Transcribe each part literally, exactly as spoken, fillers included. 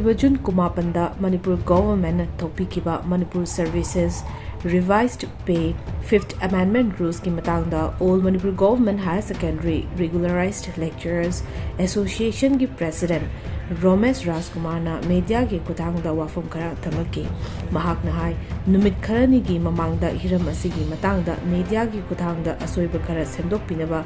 ꯍꯥꯏꯕ ꯖꯨꯟ ꯀꯨꯟꯃꯥꯄꯟꯗ ꯃꯅꯤꯄꯨꯔ ꯒꯣꯚꯔꯟꯃꯦꯟꯠꯅ ꯊꯣꯛꯄꯤꯈꯤꯕ Manipur services revise pay fifth amendment ꯔꯨꯜꯁꯀꯤ ꯃꯇꯥꯡꯗ all Manipur government higher secondary regularise lecturers ꯑꯦꯁꯣꯁꯤꯌꯦꯁꯟꯒꯤ ꯄ꯭ꯔꯦꯁꯤꯗꯦꯟꯠ ꯔꯣꯃꯦꯁ ꯔꯥꯖꯀꯨꯃꯥꯔꯅ ꯃꯦꯗꯤꯌꯥꯒꯤ ꯈꯨꯠꯊꯥꯡꯗ ꯋꯥꯐꯝ ꯈꯔ ꯊꯝꯂꯛꯈꯤ꯫ ꯃꯍꯥꯛꯅ ꯍꯥꯏ, ꯅꯨꯃꯤꯠ ꯈꯔꯅꯤꯒꯤ ꯃꯃꯥꯡꯗ ꯍꯤꯔꯝ ꯑꯁꯤꯒꯤ ꯃꯇꯥꯡꯗ ꯃꯦꯗꯤꯌꯥꯒꯤ ꯈꯨꯠꯊꯥꯡꯗ ꯑꯁꯣꯏꯕ ꯈꯔ ꯁꯦꯝꯗꯣꯛꯄꯤꯅꯕ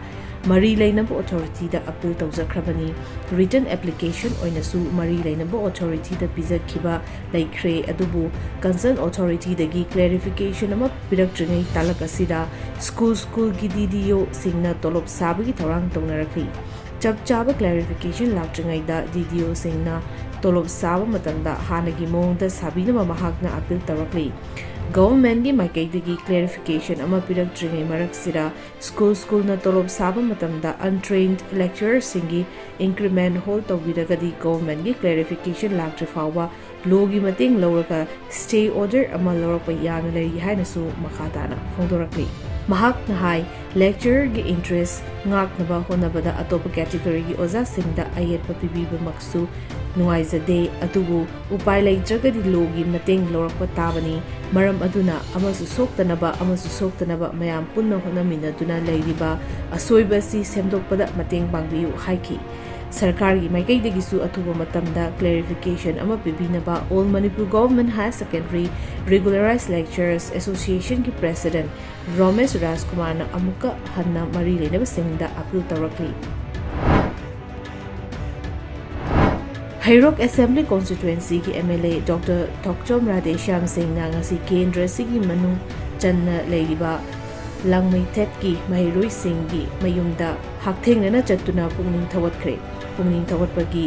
ꯃꯔꯤ ꯂꯩꯅꯕ ꯑꯣꯊꯣꯔꯤꯇꯤꯗ ꯑꯄꯤꯜ ꯇꯧꯖꯈ꯭ꯔꯕꯅꯤ꯫ ꯔꯤꯇꯟ ꯑꯦꯄ꯭ꯂꯤꯀꯦꯁꯟ ꯑꯣꯏꯅꯁꯨ ꯃꯔꯤ ꯂꯩꯅꯕ ꯑꯣꯊꯣꯔꯤꯇꯤꯗ ꯄꯤꯖꯈꯤꯕ ꯂꯩꯈ꯭ꯔꯦ, ꯑꯗꯨꯕꯨ ꯀꯟꯁꯔꯟ ꯑꯣꯊꯣꯔꯤꯇꯤꯗꯒꯤ ꯀ꯭ꯂꯦꯔꯤꯐꯤꯀꯦꯁꯟ ꯑꯃ ꯄꯤꯔꯛꯇ꯭ꯔꯤꯉꯩ ꯇꯥꯂꯛ ꯑꯁꯤꯗ ꯁ꯭ꯀꯨꯜ ꯁ꯭ꯀꯨꯜꯒꯤ ꯗꯤ ꯗꯤ ꯑꯣꯁꯤꯡꯅ ꯇꯣꯂꯣꯞ ꯁꯥꯕꯒꯤ ꯊꯧꯔꯥꯡ ꯇꯧꯅꯔꯛꯂꯤ꯫ ꯆꯞ ꯆꯥꯕ ꯀ꯭ꯂꯦꯔꯤꯐꯤꯀꯦꯁꯟ ꯂꯥꯛꯇ꯭ꯔꯤꯉꯩꯗ ꯗꯤ ꯗꯤ ꯑꯣꯁꯤꯡꯅ ꯇꯣꯂꯣꯞ ꯁꯥꯕ ꯃꯇꯝꯗ ꯍꯥꯟꯅꯒꯤ ꯃꯑꯣꯡꯗ ꯁꯥꯕꯤꯅꯕ ꯃꯍꯥꯛꯅ ꯑꯄꯤꯜ ꯇꯧꯔꯛꯂꯤ꯫ ꯒꯚꯔꯟꯃꯦꯟꯠꯀꯤ ꯃꯥꯏꯀꯩꯗꯒꯤ ꯀ꯭ꯂꯦꯔꯤꯐꯤꯀꯦꯁꯟ ꯑꯃ ꯄꯤꯔꯛꯇ꯭ꯔꯤꯉꯩ ꯃꯔꯛꯁꯤꯗ ꯁ꯭ꯀꯨꯜ ꯁ꯭ꯀꯨꯜꯅ ꯇꯣꯂꯣꯞ ꯁꯥꯕ ꯃꯇꯝꯗ ꯑꯟꯇ꯭ꯔꯦꯟꯗ ꯂꯦꯛꯆꯔꯔꯁꯤꯡꯒꯤ ꯏꯟꯀ꯭ꯔꯤꯃꯦꯟꯠ ꯍꯣꯜꯗ ꯇꯧꯕꯤꯔꯒꯗꯤ ꯒꯚꯔꯟꯃꯦꯟꯠꯀꯤ ꯀ꯭ꯂꯦꯔꯤꯐꯤꯀꯦꯁꯟ ꯂꯥꯛꯇ꯭ꯔꯤ ꯐꯥꯎꯕ ꯂꯣꯒꯤ ꯃꯇꯦꯡ ꯂꯧꯔꯒ ꯁ꯭ꯇꯦ ꯑꯣꯔꯗꯔ ꯑꯃ ꯂꯧꯔꯛꯄ ꯌꯥꯅ ꯂꯩꯔꯤ ꯍꯥꯏꯅꯁꯨ ꯃꯈꯥ ꯇꯥꯅ ꯐꯣꯡꯗꯣꯔꯛꯂꯤ꯫ ꯃꯍꯥꯛꯅ ꯍꯥꯏ, ꯂꯦꯛꯆꯔꯔꯒꯤ ꯏꯟꯇꯔꯦꯁ ꯉꯥꯛꯅꯕ ꯍꯣꯠꯅꯕꯗ ꯑꯇꯣꯞꯄ ꯀꯦꯇꯦꯒꯣꯔꯤꯒꯤ ꯑꯣꯖꯥꯁꯤꯡꯗ ꯑꯌꯦꯠꯄ ꯄꯤꯕꯤꯕꯃꯛꯁꯨ ꯅꯨꯡꯉꯥꯏꯖꯗꯦ, ꯑꯗꯨꯕꯨ ꯎꯄꯥꯏ ꯂꯩꯇ꯭ꯔꯒꯗꯤ ꯂꯣꯒꯤ ꯃꯇꯦꯡ ꯂꯧꯔꯛꯄ ꯇꯥꯕꯅꯤ꯫ ꯃꯔꯝ ꯑꯗꯨꯅ ꯑꯃꯁꯨ ꯁꯣꯛꯇꯅꯕ, ꯑꯃꯁꯨ ꯁꯣꯛꯇꯅꯕ ꯃꯌꯥꯝ ꯄꯨꯟꯅ ꯍꯣꯠꯅꯃꯤꯟꯅꯗꯨꯅ ꯂꯩꯔꯤꯕ ꯑꯁꯣꯏꯕ ꯑꯁꯤ ꯁꯦꯝꯗꯣꯛꯄꯗ ꯃꯇꯦꯡ ꯄꯥꯡꯕꯤꯌꯨ ꯍꯥꯏꯈꯤ꯫ ꯁꯔꯀꯥꯔꯒꯤ ꯃꯥꯏꯀꯩꯗꯒꯤꯁꯨ ꯑꯊꯨꯕ ꯃꯇꯝꯗ ꯀ꯭ꯂꯦꯔꯤꯐꯤꯀꯦꯁꯟ ꯑꯃ ꯄꯤꯕꯤꯅꯕ all Manipur government higher secondary regularise lecturers ꯑꯦꯁꯣꯁꯤꯌꯦꯁꯟꯒꯤ ꯄ꯭ꯔꯦꯁꯤꯗꯦꯟꯠ ꯔꯣꯃꯦꯁ ꯔꯥꯖꯀꯨꯃꯥꯔꯅ ꯑꯃꯨꯛꯀ ꯍꯟꯅ ꯃꯔꯤ ꯂꯩꯅꯕꯁꯤꯡꯗ ꯑꯄꯤꯜ ꯇꯧꯔꯛꯂꯤ꯫ ꯍꯩꯔꯣꯛ ꯑꯦꯁꯦꯝꯕ꯭ꯂꯤ ꯀꯣꯟꯁꯇꯤꯇ꯭ꯋꯦꯟꯁꯤꯒꯤ M L A doctor Thokchom Radheshyam ꯁꯤꯡꯅ ꯉꯁꯤ ꯀꯦꯟꯗ꯭ꯔ ꯑꯁꯤꯒꯤ ꯃꯅꯨꯡ ꯆꯟꯅ ꯂꯩꯔꯤꯕ ꯂꯥꯡꯃꯩꯊꯦꯠꯀꯤ ꯃꯍꯩꯔꯣꯏꯁꯤꯡꯒꯤ ꯃꯌꯨꯝꯗ ꯍꯛꯊꯦꯡꯅꯅ ꯆꯠꯇꯨꯅ ꯄꯨꯛꯅꯤꯡ ꯊꯧꯒꯠꯈ꯭ꯔꯦ꯫ ꯄꯨꯛꯅꯤꯡ ꯊꯧꯒꯠꯄꯒꯤ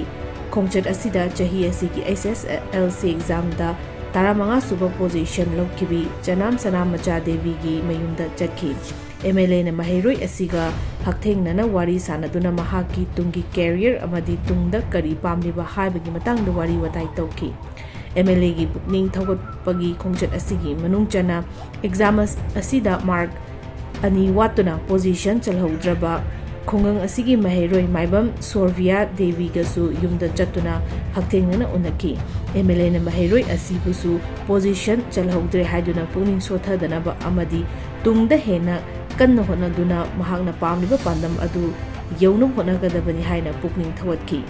ꯈꯣꯡꯆꯠ ꯑꯁꯤꯗ ꯆꯍꯤ ꯑꯁꯤꯒꯤ ꯑꯩꯆ ꯑꯦꯁ ꯑꯦꯜ ꯁꯤ ꯑꯦꯛꯖꯥꯝꯗ ꯇꯔꯥꯃꯉꯥ ꯁꯨꯕ ꯄꯣꯖꯤꯁꯟ ꯂꯧꯈꯤꯕꯤ ꯆꯅꯥꯝ ꯁꯅꯥꯃꯆꯥ ꯗꯦꯕꯤꯒꯤ ꯃꯌꯨꯝꯗ ꯆꯠꯈꯤ꯫ ꯑꯦꯝ ꯑꯦꯜ ꯑꯦꯅ ꯃꯍꯩꯔꯣꯏ ꯑꯁꯤꯒ ꯍꯛꯊꯦꯡꯅꯅ ꯋꯥꯔꯤ ꯁꯥꯅꯗꯨꯅ ꯃꯍꯥꯛꯀꯤ ꯇꯨꯡꯒꯤ ꯀꯦꯔꯤꯌꯔ ꯑꯃꯗꯤ ꯇꯨꯡꯗ ꯀꯔꯤ ꯄꯥꯝꯂꯤꯕ ꯍꯥꯏꯕꯒꯤ ꯃꯇꯥꯡꯗ ꯋꯥꯔꯤ ꯋꯥꯇꯥꯏ ꯇꯧꯈꯤ꯫ ꯑꯦꯝ ꯑꯦꯜ ꯑꯦꯒꯤ ꯄꯨꯛꯅꯤꯡ ꯊꯧꯒꯠꯄꯒꯤ ꯈꯣꯡꯆꯠ ꯑꯁꯤꯒꯤ ꯃꯅꯨꯡ ꯆꯟꯅ ꯑꯦꯛꯖꯥꯝ ꯑꯁ-, ꯑꯁꯤꯗ ꯃꯥꯔꯛ ꯑꯅꯤ ꯋꯥꯠꯇꯨꯅ ꯄꯣꯖꯤꯁꯟ ꯆꯜꯍꯧꯗ꯭ꯔꯕ ꯈꯨꯡꯒꯪ ꯑꯁꯤꯒꯤ ꯃꯍꯩꯔꯣꯏ ꯃꯥꯏꯕꯝ ꯁꯣꯔꯚꯤꯌꯥ ꯗꯦꯕꯤꯒꯁꯨ ꯌꯨꯝꯗ ꯆꯠꯇꯨꯅ ꯍꯛꯊꯦꯡꯅꯅ ꯎꯅꯈꯤ꯫ ꯑꯦꯝ ꯑꯦꯜ ꯑꯦꯅ ꯃꯍꯩꯔꯣꯏ ꯑꯁꯤꯕꯨꯁꯨ ꯄꯣꯖꯤꯁꯟ ꯆꯜꯍꯧꯗ꯭ꯔꯦ ꯍꯥꯏꯗꯨꯅ ꯄꯨꯛꯅꯤꯡ ꯁꯣꯊꯗꯅꯕ ꯑꯃꯗꯤ ꯇꯨꯡꯗ ꯍꯦꯟꯅ ꯀꯟꯅ ꯍꯣꯠꯅꯗꯨꯅ ꯃꯍꯥꯛꯅ ꯄꯥꯝꯂꯤꯕ ꯄꯥꯟꯗꯝ ꯑꯗꯨ ꯌꯧꯅꯕ ꯍꯣꯠꯅꯒꯗꯕꯅꯤ ꯍꯥꯏꯅ ꯄꯨꯛꯅꯤꯡ ꯊꯧꯒꯠꯈꯤ꯫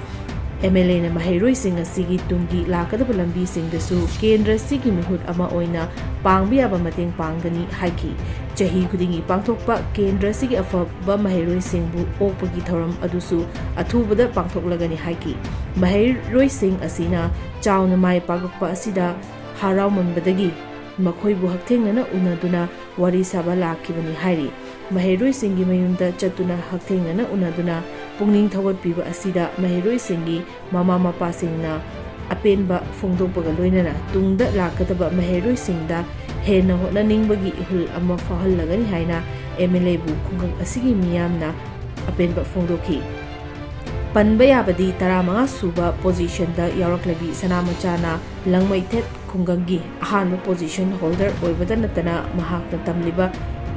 ꯑꯦꯝ ꯑꯦꯜ ꯑꯦꯅ ꯃꯍꯩꯔꯣꯏꯁꯤꯡ ꯑꯁꯤꯒꯤ ꯇꯨꯡꯒꯤ ꯂꯥꯛꯀꯗꯕ ꯂꯝꯕꯤꯁꯤꯡꯗꯁꯨ ꯀꯦꯟꯗ꯭ꯔ ꯑꯁꯤꯒꯤ ꯃꯤꯍꯨꯠ ꯑꯃ ꯑꯣꯏꯅ ꯄꯥꯡꯕ ꯌꯥꯕ ꯃꯇꯦꯡ ꯄꯥꯡꯒꯅꯤ ꯍꯥꯏꯈꯤ꯫ ꯆꯍꯤ ꯈꯨꯗꯤꯡꯒꯤ ꯄꯥꯡꯊꯣꯛꯄ ꯀꯦꯟꯗ꯭ꯔ ꯑꯁꯤꯒꯤ ꯑꯐꯕ ꯃꯍꯩꯔꯣꯏꯁꯤꯡꯕꯨ ꯑꯣꯛꯄꯒꯤ ꯊꯧꯔꯝ ꯑꯗꯨꯁꯨ ꯑꯊꯨꯕꯗ ꯄꯥꯡꯊꯣꯛꯂꯒꯅꯤ ꯍꯥꯏꯈꯤ꯫ ꯃꯍꯩꯔꯣꯏꯁꯤꯡ ꯑꯁꯤꯅ ꯆꯥꯎꯅ ꯃꯥꯏ ꯄꯥꯛꯂꯛꯄ ꯑꯁꯤꯗ ꯍꯔꯥꯎꯃꯟꯕꯗꯒꯤ ꯃꯈꯣꯏꯕꯨ ꯍꯛꯊꯦꯡꯅꯅ ꯎꯅꯗꯨꯅ ꯋꯥꯔꯤ ꯁꯥꯕ ꯂꯥꯛꯈꯤꯕꯅꯤ ꯍꯥꯏꯔꯤ꯫ ꯃꯍꯩꯔꯣꯏꯁꯤꯡꯒꯤ ꯃꯌꯨꯝꯗ ꯆꯠꯇꯨꯅ ꯍꯛꯊꯦꯡꯅꯅ ꯎꯅꯗꯨꯅ ꯄꯨꯛꯅꯤꯡ ꯊꯧꯒꯠꯄꯤꯕ ꯑꯁꯤꯗ ꯃꯍꯩꯔꯣꯏꯁꯤꯡꯒꯤ ꯃꯃꯥ ꯃꯄꯥꯁꯤꯡꯅ ꯑꯄꯦꯟꯕ ꯐꯣꯡꯗꯣꯛꯄꯒ ꯂꯣꯏꯅꯅ ꯇꯨꯡꯗ ꯂꯥꯛꯀꯗꯕ ꯃꯍꯩꯔꯣꯏꯁꯤꯡꯗ ꯍꯦꯟꯅ ꯍꯣꯠꯅꯅꯤꯡꯕꯒꯤ ꯏꯍꯨꯜ ꯑꯃ ꯐꯥꯎꯍꯜꯂꯒꯅꯤ ꯍꯥꯏꯅ ꯑꯦꯝ ꯑꯦꯜ ꯑꯦꯕꯨ ꯈꯨꯡꯒꯪ ꯑꯁꯤꯒꯤ ꯃꯤꯌꯥꯝꯅ ꯑꯄꯦꯟꯕ ꯐꯣꯡꯗꯣꯛꯈꯤ꯫ ꯄꯟꯕ ꯌꯥꯕꯗꯤ ꯇꯔꯥꯃꯉꯥ ꯁꯨꯕ ꯄꯣꯖꯤꯁꯟꯗ ꯌꯥꯎꯔꯛꯂꯕꯤ ꯁꯅꯥꯃꯆꯥꯅ ꯂꯪꯃꯩꯊꯦꯠ ꯈꯨꯡꯒꯪꯒꯤ ꯑꯍꯥꯟꯕ ꯄꯣꯖꯤꯁꯟ ꯍꯣꯜꯗꯔ ꯑꯣꯏꯕꯗ ꯅꯠꯇꯅ ꯃꯍꯥꯛꯅ ꯇꯝꯂꯤꯕ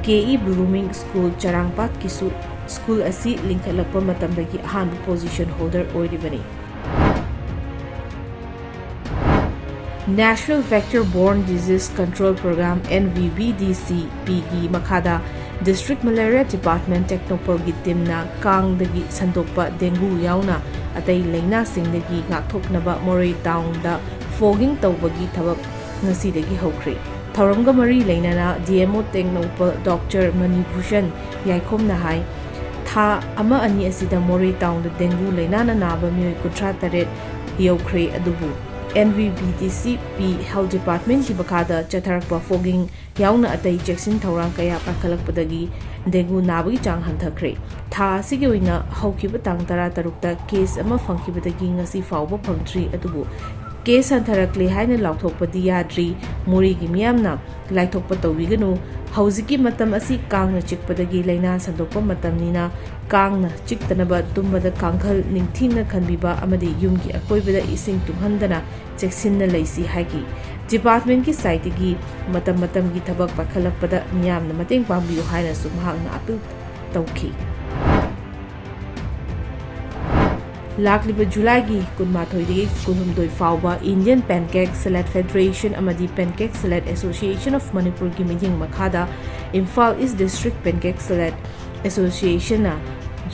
ꯀꯦ ꯏ ꯕ꯭ꯂꯨꯃꯤꯡ ꯁ꯭ꯀꯨꯜ ꯆꯔꯥꯡꯄꯥꯠꯀꯤꯁꯨ ꯁ꯭ꯀꯨꯜ ꯑꯁꯤ ꯂꯤꯡꯈꯠꯂꯛꯄ ꯃꯇꯝꯗꯒꯤ ꯑꯍꯥꯟꯕ ꯄꯣꯖꯤꯁꯟ ꯍꯣꯜꯗꯔ ꯑꯣꯏꯔꯤꯕꯅꯤ꯫ National Vector Borne Disease Control Program, N V B D C P ꯒꯤ ꯃꯈꯥꯗ District Malaria Department ꯇꯦꯡꯅꯧꯄꯜꯒꯤ ꯇꯤꯝꯅ ꯀꯥꯡꯗꯒꯤ ꯁꯟꯗꯣꯛꯄ ꯗꯦꯡꯒꯨ ꯌꯥꯎꯅ ꯑꯇꯩ ꯂꯩꯅꯥꯁꯤꯡꯗꯒꯤ ꯉꯥꯛꯊꯣꯛꯅꯕ ꯃꯣꯔꯦ ꯇꯥꯎꯟꯗ ꯐꯣꯒꯤꯡ ꯇꯧꯕꯒꯤ ꯊꯕꯛ ꯉꯁꯤꯗꯒꯤ ꯍꯧꯈ꯭ꯔꯦ꯫ ꯊꯧꯔꯝꯒ ꯃꯔꯤ ꯂꯩꯅꯅ D M O Tengnoupal doctor ꯃꯅꯤꯚꯨꯁꯟ ꯌꯥꯏꯈꯣꯝꯅ ꯍꯥꯏ, ꯊꯥ ꯑꯃ ꯑꯅꯤ ꯑꯁꯤꯗ ꯃꯣꯔꯦ ꯇꯥꯎꯟꯗ ꯗꯦꯡꯒꯨ ꯂꯩꯅꯥꯅ ꯅꯥꯕ ꯃꯤꯑꯣꯏ ꯀꯨꯟꯊ꯭ꯔꯥ ꯇꯔꯦꯠ ꯌꯧꯈ꯭ꯔꯦ꯫ ꯑꯗꯨꯕꯨ N V B D C P Health Department ꯀꯤ ꯃꯈꯥꯗ ꯆꯠꯊꯔꯛꯄ ꯐꯣꯒꯤꯡ ꯌꯥꯎꯅ ꯑꯇꯩ ꯆꯦꯛꯁꯤꯟ ꯊꯧꯔꯥꯡ ꯀꯌꯥ ꯄꯥꯏꯈꯠꯂꯛꯄꯗꯒꯤ ꯗꯦꯡꯒꯨ ꯅꯥꯕꯒꯤ ꯆꯥꯡ ꯍꯟꯊꯈ꯭ꯔꯦ꯫ ꯊꯥ ꯑꯁꯤꯒꯤ ꯑꯣꯏꯅ ꯍꯧꯈꯤꯕ ꯇꯥꯡ ꯇꯔꯥ ꯇꯔꯨꯛꯇ ꯀꯦꯁ ꯑꯃ ꯐꯪꯈꯤꯕꯗꯒꯤ ꯉꯁꯤ ꯐꯥꯎꯕ ꯐꯪꯗ꯭ꯔꯤ꯫ ꯑꯗꯨꯕꯨ ꯀꯦꯁ ꯍꯟꯊꯔꯛꯂꯦ ꯍꯥꯏꯅ ꯂꯥꯎꯊꯣꯛꯄꯗꯤ ꯌꯥꯗ꯭ꯔꯤ꯫ ꯃꯣꯔꯦꯒꯤ ꯃꯤꯌꯥꯝꯅ ꯂꯥꯏꯊꯣꯛꯄ ꯇꯧꯕꯤꯒꯅꯨ꯫ ꯍꯧꯖꯤꯛꯀꯤ ꯃꯇꯝ ꯑꯁꯤ ꯀꯥꯡꯅ ꯆꯤꯛꯄꯗꯒꯤ ꯂꯥꯏꯅꯥ ꯁꯟꯗꯣꯛꯄ ꯃꯇꯝꯅꯤꯅ ꯀꯥꯡꯅ ꯆꯤꯛꯇꯅꯕ ꯇꯨꯝꯕꯗ ꯀꯥꯡꯈꯜ ꯅꯤꯡꯊꯤꯅ ꯈꯟꯕꯤꯕ ꯑꯃꯗꯤ ꯌꯨꯝꯒꯤ ꯑꯀꯣꯏꯕꯗ ꯏꯁꯤꯡ ꯇꯨꯡꯍꯟꯗꯅ ꯆꯦꯛꯁꯤꯟꯅ ꯂꯩꯁꯤ ꯍꯥꯏꯈꯤ꯫ ꯗꯤꯄꯥꯔꯠꯃꯦꯟꯠꯀꯤ ꯁꯥꯏꯠꯇꯒꯤ ꯃꯇꯝ ꯃꯇꯝꯒꯤ ꯊꯕꯛ ꯄꯥꯏꯈꯠꯂꯛꯄꯗ ꯃꯤꯌꯥꯝꯅ ꯃꯇꯦꯡ ꯄꯥꯡꯕꯤꯌꯨ ꯍꯥꯏꯅꯁꯨ ꯃꯍꯥꯛꯅ ꯑꯄꯤꯜ ꯇꯧꯈꯤ꯫ ꯂꯥꯛꯂꯤꯕ ꯖꯨꯂꯥꯏꯒꯤ ꯀꯨꯟꯃꯥꯊꯣꯏꯗꯒꯤ ꯀꯨꯟꯍꯨꯝꯗꯣꯏ ꯐꯥꯎꯕ Indian Pancake Salad Federation ꯑꯃꯗꯤ Pancake Salad Association of Manipurꯒꯤ ꯃꯤꯠꯌꯦꯡ ꯃꯈꯥꯗ Imphal East District Pancake Salad Associationꯅ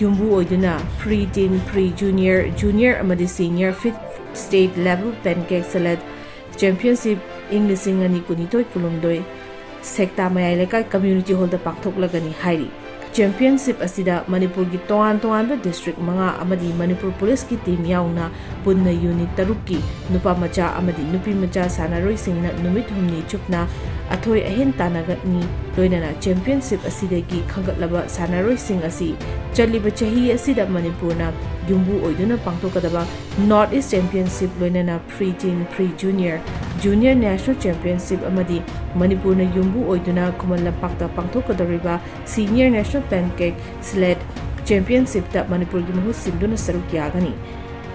ꯌꯨꯝꯕꯨ ꯑꯣꯏꯗꯨꯅ pre-teen, pre-junior, junior ꯑꯃꯗꯤ senior fifth state level pancake salad championship ꯏꯪ ꯂꯤꯁꯤꯡ ꯑꯅꯤ ꯀꯨꯟꯅꯤꯊꯣꯏ ꯀꯨꯟꯍꯨꯝꯗꯣꯏ ꯁꯦꯛꯇꯥ ꯃꯌꯥꯏ ꯂꯩꯀꯥꯏ community hallꯗ ꯄꯥꯡꯊꯣꯛꯂꯒꯅꯤ ꯍꯥꯏꯔꯤ꯫ Championship ꯑꯁꯤꯗ ꯃꯅꯤꯄꯨꯔꯒꯤ ꯇꯣꯉꯥꯟ ꯇꯣꯉꯥꯟꯕ district ꯃꯉꯥ ꯑꯃꯗꯤ ꯃꯅꯤꯄꯨꯔ ꯄꯨꯂꯤꯁꯀꯤ team ꯌꯥꯎꯅ ꯄꯨꯟꯅ unit ꯇꯔꯨꯛꯀꯤ ꯅꯨꯄꯥ ꯃꯆꯥ ꯑꯃꯗꯤ ꯅꯨꯄꯤ ꯃꯆꯥ ꯁꯥꯟꯅꯔꯣꯏꯁꯤꯡꯅ ꯅꯨꯃꯤꯠ ꯍꯨꯝꯅꯤ ꯆꯨꯞꯅ ꯑꯊꯣꯏ ꯑꯍꯦꯟ ꯇꯥꯟꯅꯒꯅꯤ꯫ ꯂꯣꯏꯅꯅ championship ꯑꯁꯤꯗꯒꯤ ꯈꯟꯒꯠꯂꯕ ꯁꯥꯟꯅꯔꯣꯏꯁꯤꯡ ꯑꯁꯤ ꯆꯠꯂꯤꯕ ꯆꯍꯤ ꯑꯁꯤꯗ ꯃꯅꯤꯄꯨꯔꯅ ꯌꯨꯝꯕꯨ ꯑꯣꯏꯗꯨꯅ ꯄꯥꯡꯊꯣꯛꯀꯗꯕ North East Championship, ꯂꯣꯏꯅꯅ pre-teen, pre-junior, junior national championship ꯑꯃꯗꯤ ꯃꯅꯤꯄꯨꯔꯅ ꯌꯨꯝꯕꯨ ꯑꯣꯏꯗꯨꯅ ꯈꯨꯃꯟ ꯂꯝꯄꯥꯛꯇ ꯄꯥꯡꯊꯣꯛꯀꯗꯧꯔꯤꯕ Senior National Pancake Salad Championshipꯇ ꯃꯅꯤꯄꯨꯔꯒꯤ ꯃꯍꯨꯠ ꯁꯤꯟꯗꯨꯅ ꯁꯔꯨꯛ ꯌꯥꯒꯅꯤ꯫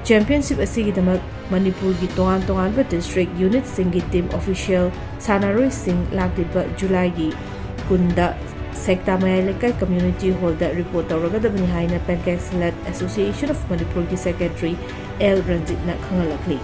Championship ꯑꯁꯤꯒꯤꯗꯃꯛ ꯃꯅꯤꯄꯨꯔꯒꯤ ꯇꯣꯉꯥꯟ ꯇꯣꯉꯥꯟꯕ district unitꯁꯤꯡꯒꯤ team official ꯁꯥꯟꯅꯔꯣꯏꯁꯤꯡ ꯂꯥꯛꯂꯤꯕ ꯖꯨꯂꯥꯏꯒꯤ ꯀꯨꯟꯗ ꯁꯦꯛꯇꯥ ꯃꯌꯥꯏ ꯂꯩꯀꯥꯏ community hallꯗ report ꯇꯧꯔꯒꯗꯕꯅꯤ ꯍꯥꯏꯅ Pancake Salad Association of ꯃꯅꯤꯄꯨꯔꯒꯤ secretary ꯑꯦꯜ ꯔꯟꯖꯤꯠꯅ ꯈꯪꯍꯜꯂꯛꯂꯤ꯫